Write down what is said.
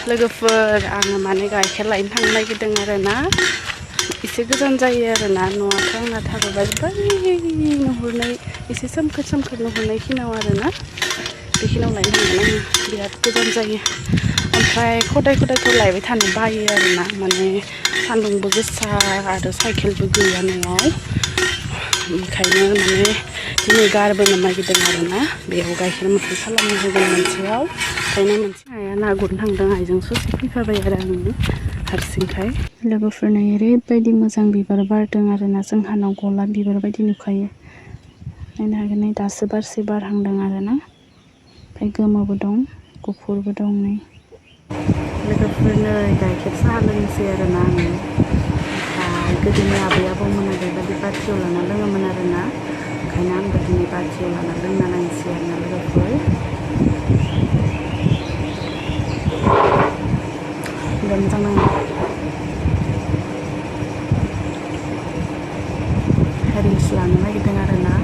लोगोफोर आङो माने गाइखेर लायनो थांनो नागिरदों आरोना एसे गोजान जायो आरोना न'आथ' आंना थाबाय बै नुहुरनाय एसे सोमखोर नुहुरनाय खिनाव आरोना बेखिनाव लायनो थांगोन आङो बिराद गोजान जायो ओमफ्राय खदायथ' लायबाय थानो बायो आरोना माने सान्दुंबो गोसा आरो साइकेलबो गैया न'आव ओंखायनो माने दिनै गारबोनो नागिरदों आरोना बेयाव गाइखेर मोखै खालामनो होगोन मोनसेयाव ओंखायनो मोनसे आइया ना गुरनो थांदों आइजों ससे फैफाबाय आरो आङो हारसिंखाय लोगोफोरनो ओरैबायदि मोजां बिबार बारदों आरोना जोंहानाव गलाब बिबार बायदि नुखायो नायनो हागोन नै दासो बारसे बारहांदों आरोना ओमफ्राय गोमोबो दं गुफुरबो दं नै लोगोफोरनो गाइखेर साहा लोंनोसै आरोना आङो ओमफ्राय गोदोनि आबै आबौमोना बेबायदि बाथियाव लाना लोङोमोन आरोना ओंखायनो आंबो दिनै बाथियाव लाना लोंना नायनोसै आरोना लोगोफोर मोजां नाङो रिल्स लानो नागिरदों आरोना